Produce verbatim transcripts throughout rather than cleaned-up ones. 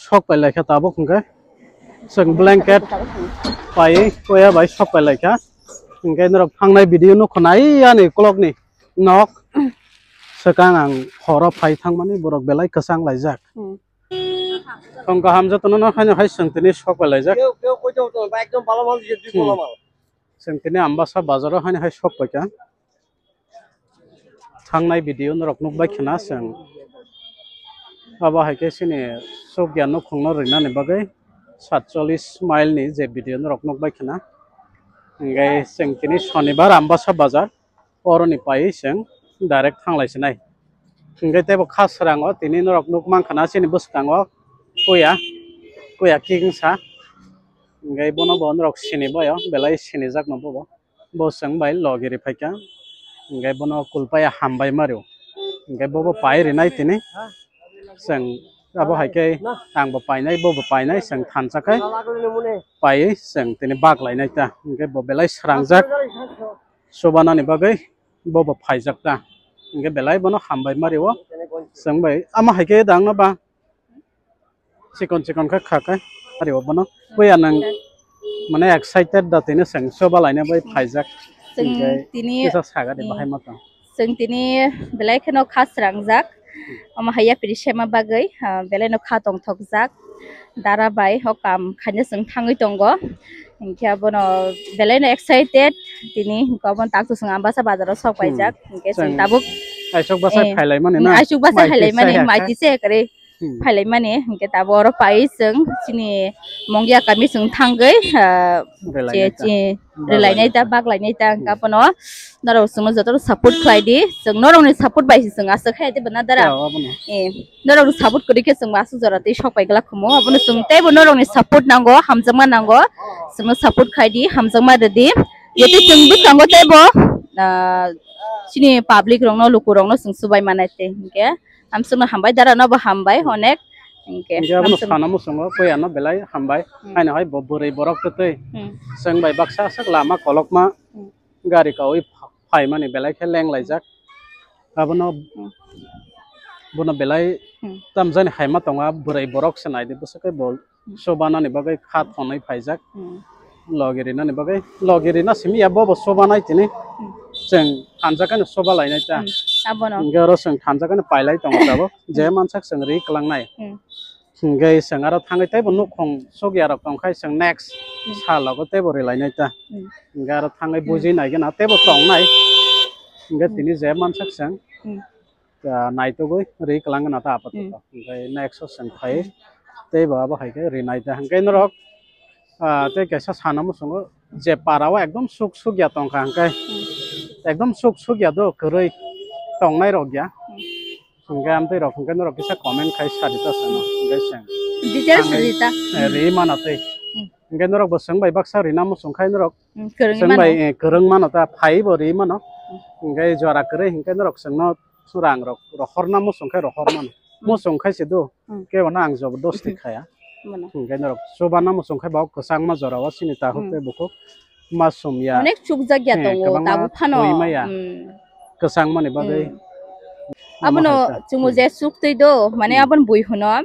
Sok pai laikha tabuk hwnkhe. Chwng blanket pai koya bai sok pai laikha. Hwnkhe norok thangnai video nukho nai ani kolokni nok. Swkang ang horo phai thangmani borok belai kwchang laijak. Hmm. Tong kaham jotono no haino hai chwng tini sok pai laijak. Keu, keu koi tong tong, ba ekdom bala mal, je dui bola mal. Chwng tini Ambasa bazaro haino hai sok paikha. Thangnai video norok nukbai khna chwng. Abo hai khe chini chukya nukhungno rinani bagwi satchollis mile ni je video norok nukbai khna. Hingkhe chwng tini Shonibar Ambasa bazar. Oroni pai chwng direct thanglai sinai. Hingkhe teibo kha srango tini norok nuk mankha na chini bwskango kuya, kuya kikingsa. Hingkhe bono bo norok sini boyo, belai sinijak no bobo. Bo chwng bai logi ri phaikha. Hingkhe bono kulpaya hambai mario. Hingkhe bobo pai rinai tini. Chwng abo hai khe ang bo painai, bo bo painai, chwng thansa khe pai chwng tini bak lainai ta. Hingkhe bo belai srangjak. Chubanani bagwi bo bo phaijak ta. Hingkhe belai bono hambai mario. Chwng bai ama hai khe dang no ba. Chikon chikon khe kha khe mario bono. Puya nang mane excited da tini chwng chuba laina bai phaijak. Chwng Hingkhe tini, kisa saga de eh, bahai ma tong. Chwng tini belai kheno kha srangjak. Omo hai yapri sema bagwi, ah, belai no kha tongthokjak. Dara bai o kam khaina chwng thangwi tongo. Hinkhe abono belai no excited tini. Hinkhe abono tak chwng Ambasa bazaro sok paijak. Hmm. Hinkhe chwng Chwng tabuk, aisok bwsai eh, phailai mani hmm, na? Aisok bwsai Mai phailai mani, tisa ya mai kha? Tisa ya kwrwi. Hmm. Phailai mani. Hinkhe tabo oro pai chwng chini Mongia kami chwng thangwi, ah, Relai che, nai ta. Che, Baglai relai nai nai ta, ta. Baglai nai ta. Hinkhe Hmm. abono norok chwngno jotono support khlai di. Chwng norokni support bai se chwng aswk khe tei bana dara. Ya, abono. Eh, norokni support kwrwi khe chwng aswk jora tei sok pai glak khumu. Abono chwng teibo norokni support nango, hamjakma nango. Chwngno support khai di, hamjakma rw di. Jete chwng bwskango teibo, ah, chini public rokno, luku rokno chwng chubai manai tei. Hinkhe amsukno hambai, dara no bo hambai onek. Hinkhe Hinkhe abono amsuk sana muchungo, puya no belai hambai. Hmm. Haino hai bo bwrwi borok tei tei. Hmm. Chwng bai baksa sak lama kolokma Hmm. gari kaui pha-, phaimani belai khe lenglaijak. Abono Hmm. bono belai Hmm. tamjani haima tongo, bwrwi borok se naidi bwswk khe bo Hmm. chubanani bagwi kha thonwi phaijak. Hmm. Logi rinani bagwi, logi rina simi ya bobo chubanai tini. Hmm. Chwng thansa khe no chuba lainai ta. Hmm. Abono. Hinkhe oro chwng thansa khe no pailai tongo tabuk. Je Hmm. mansak chwng ri kwlangnai. Hmm. Hinkhe chwng aro thangwi teibo nukhung chukya rok tongkhai chwng next Hmm. salogo teibo rilainai ta. Hmm. Hinkhe aro thangwi Hmm. buji nai gana teibo tongnai. Hinkhe Hmm. tini je mansak chwng Hmm. ah, naitugwi ri kwlangnai ta apato. Hmm. Hinkhe next o chwng phai teibo abo hai khe rinai ta. Hinkhe norok, ah, tei kaisa sana muchungo je para o ekdom suk suk ya tongkha hinkhe Hmm. ekdom suk suk ya do kwrwi tongnai rok ya. Hmm. Hinkhe amtwi rok hinkhe norok kisa comment khai sadi ta chwngno hinkhe chwng Details thangwi, rita. eh, Hmm. ri mano tei. Hmm. Hinkhe norok bo chwng bai baksa rina muchung khai norok Hmm, kwrwngwi chwng mano. Bai, eh, kwrwng mano ta phai bo ri mano. Hmm. Hinkhe jora kwrwi hinkhe norok chwngno rang rok rohorna muchung khai rohor mano. Hmm. Muchung khai se do. Hmm. Kebo no ang jabardasti khaya. Mano. Hinkhe norok chubana muchung khai bo kwchangma jora o chini takhuk Hmm. tei bukhuk ma sum ya. Onek chukjak ya Eh, tongo, kwbangma tabuk phano. Twi maya. Hmm. Kwchangmani bagwi. Hmm. Omo Abono hai ta. Chwngno Hmm. je chuk twi do, mane Hmm. abono bui hwno.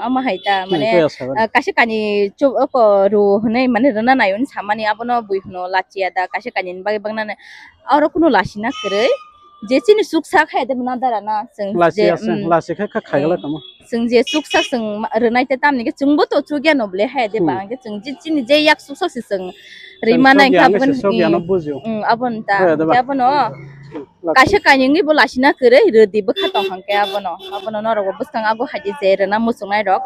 Omo hai ta, Hmm, mane, kaya sabar. Ah, kaisa kani chuk oko ru hwnwi mane rwna nai hwnwi samani abono bui hwno lachiya da, kaisa kani ni bagwi bangna nai. Oro kuno lachina kwrwi. Je chini chuksa khai de na dara na, chwng Lachi je, aswk, hmm. Lachi khai kha khai Eh. gala tamo. Chwng je chuksa chwng ma-, rwnai te tamni khe chwngbo to chukya no ble hai de Hmm. ba, hwnkhe chwng je chini je yak chuksa se chwng Chwng rima nai chukya khe wngkhe aboni, se chukya no eh, bujio. Hmm, aboni ta. Hai de ba. Hwnkhe abono Lachi. Kaisa kainwi bo lachina kwrwi rwdi bwkha tong hwnkhe abono. Abono norok bo bwskang ago hai di je rwna muchungnai rok.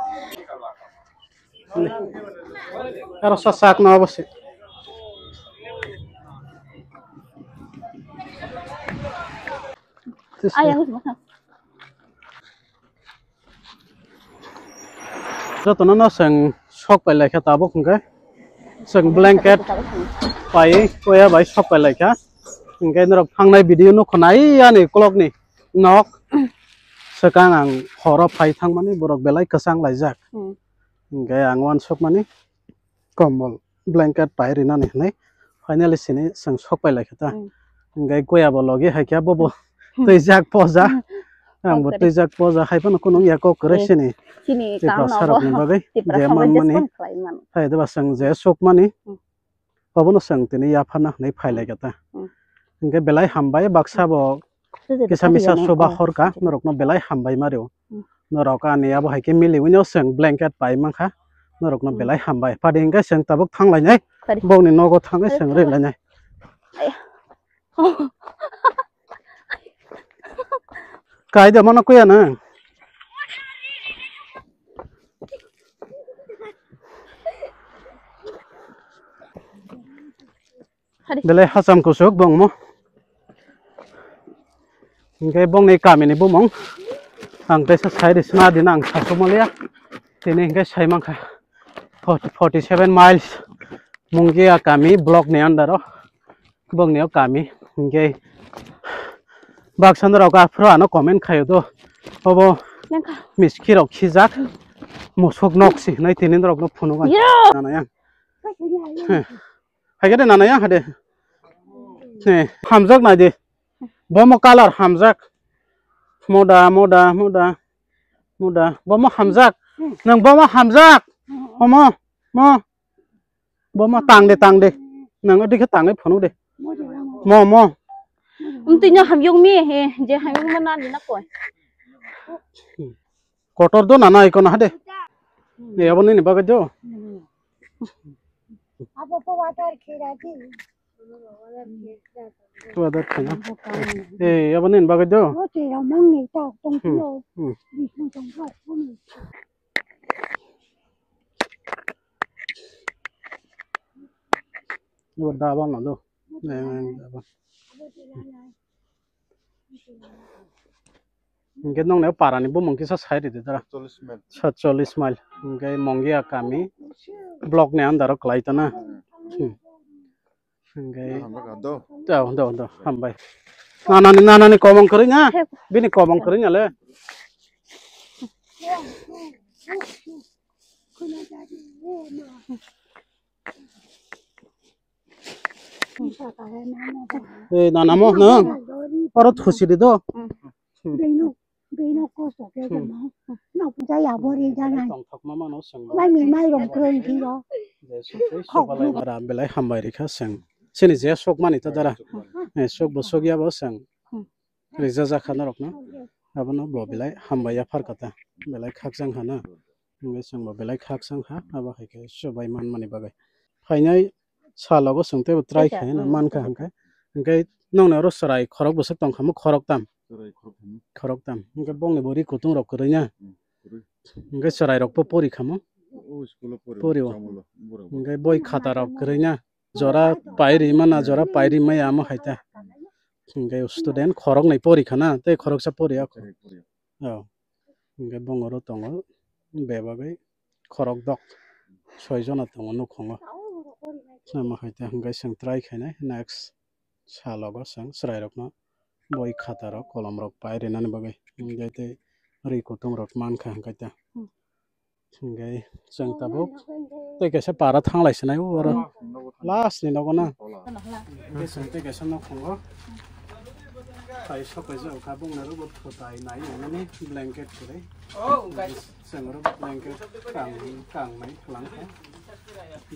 Aro sa sak no abo se. Ayang bwkha. Jotono no chwng sok pai laikha tabuk hwnkhe. Chwng blanket pai koya bai sok pai laikha. Hwnkhe norok thangnai video nukho nai ani kolokni nok. Swkang ang horo phai thangmani borok belai kwchang laijak. Hmm. Hwnkhe ang uansukmani kombol blanket pai rinani hwnwi finally sini chwng sok pai laikha ta. Hmm. Hwnkhe koya bo logi hai khe bobo Hmm. twijak pojak. Hmm. Ang bo twijak poja hai phano kunung ya kok kwrwi sini. Sini Tripura sarok ni bagwi je man mani. Hai deba chwng je sok mani. Obono chwng tini yapharna hwnwi phai lai kha ta. Hinkhe belai hambai baksa bo kisa misa suba hor kha norokno belai hambai ma rw. Norok ani abo hai khe miliwi no chwng blanket pai man kha. Norokno belai hambai. Padi hinkhe chwng tabuk thang lainai. Bokni nogo thangwi chwng rw lainai. Kaida mano kuya na. Belai hacham kusuk bongmo. Hinkhe bongni kamini bumung. Ang teisa sai ri sna dina ang sasuk maliya. Tini hinkhe sai mankha forty, forty seven miles. Mungia kami block ni under o. Bongni o kami. Hinkhe baksa norok aphuru ano comment khaio do. Obo miski rok khijak. Musuk nok si hinwi tini norok no phunuk ang. Nanai ang. Hai khe de nanai ang hade. Hamjak nai de. Bomo color hamjak. Moda, moda, moda. Moda. Bomo hamjak. Nang bomo hamjak. Omo. Mo. Bomo tang de, tang de. Nang odi khe tangwi phunuk de. Mo, mo. Umtwi no hamyung mi he, je hamyung ma nani na koi. Kotor do nana ikono hade. Ne abo nini bagwi do. Abo po water khira di. Water khira. Eh, abo nini bagwi do. O te ramang ni ta tong tong. Bismu tong tong. Abo daba no do. Daba. Hinkhe nongni o parani bumung kisa sai ridi dara. Satchollish mile. Satchollish mile. Hinkhe Mongia kami block ni under o kwlai tana. Hmm. Hinkhe do, do, do, hambai. Nanani, nanani komong kwrwi na? Bini komong kwrwi na le? Ei, nana mo, no? Oro thusi di do. Bino, bino kosto khe jama. No puja ya bori jana. Tongthok ma mano seng. Mai mi mai rong kroi di ro. Belai hambai rikha seng. Sini je sok mani ta dara. Eh, sok bo sok ya bo seng. Rijajak kha norokno. Abono bo belai hambai ya phar kata. Belai khakchang hana. Hingke chwngbo belai khakchang kha, abo hai khe chubai manmani bagwi. Phainai salogo chwng teibo try khaina mankha hwnkhe. Hwnkhe nongni oro chwrai khorok bwswk tongkha mo khorok tam. Khorok tam. Hwnkhe bongni bo ri kutung rok kwrwi na. Hwnkhe chwrai rokbo pori kha mo. Pori o. Hwnkhe boi khata rok kwrwi na. Jora pairi mana, jora pairi maya amo hai ta. Hwnkhe student khoroknwi pori khana, tei khoroksa pori ya. Oh. Hwnkhe bongoro tongo bebagwi khorok dok. Soi jona tongo nukhungo. Amo hai ta hwnkhe chwng try khainai next salogo chwng chwrairokno boi khatarok kolomrok pai rinani bagwi. Hwnkhe tei ri kutungrok mankha hwnkhe ta. Hwnkhe chwng tabuk tei kaisa para thanglai sinai o oro last ni nogo na. Hwnkhe chwng tei kaisa nokhungo tai sokaijak kha bongni oro bo thutai nai nani blanket kwrwi. Chwng oro blanket kang kangnai kwlangkha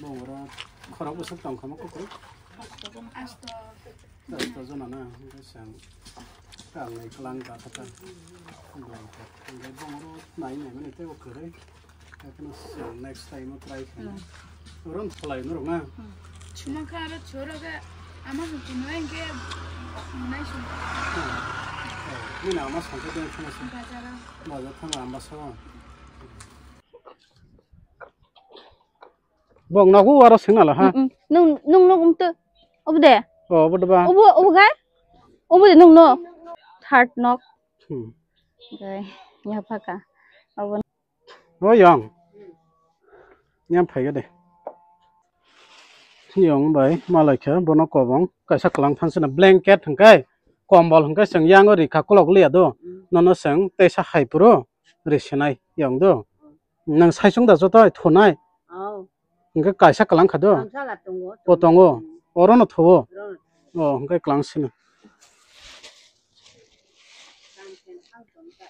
bongoro khorok bwswk tongkha mo kukruk. Asto jona na, hwnkhe chwng kangnai kwlang kha kha ta. Hwnkhe bongoro nai nai mani teibo kwrwi. Haikhe chwng next time o try khaina. Oro no phalai norok na. Chuma kha aro choro khe ama hwnkhe nai sung. Nini ama sangkhe deng khana sung. Bazar o. Bazar thang ama sa. Bong nogo aro sengna la ha. Mm, mm. Nung, nung nok umtu. Obo de. Oh, obo de ba. Obo, obo gai. Obo de nung no. Third nok. Hmm. Gai. Ya paka. Obo. Oh, yang. Yang phai de. Yang bai malai khe bono kobong kaisa kwlang thansina blanket hwnkhe kombol hwnkhe chwng yang o rikha kolok liya do. Nono chwng teisa hai phuru risinai yang do. Nang sai chwng da joto thunai. Oh. Hwnkhe kaisa kwlang kha do. Kaisa la tongo. O tongo. Hmm. Oro no thuo. Oro no thuo. Oh, hwnkhe kwlang sino. Kaisa la tongo.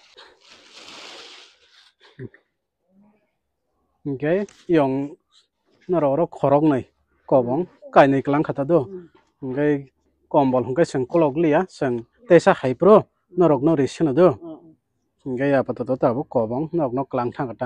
Hwnkhe yong norok oro khoroknwi kobong kainwi kwlang kha ta do. Hwnkhe kombol hwnkhe chwng kolok liya, chwng teisa hai phuru norokno ri sino do. Hwnkhe apatoto tabuk kobong norokno kwlang thang kha ta.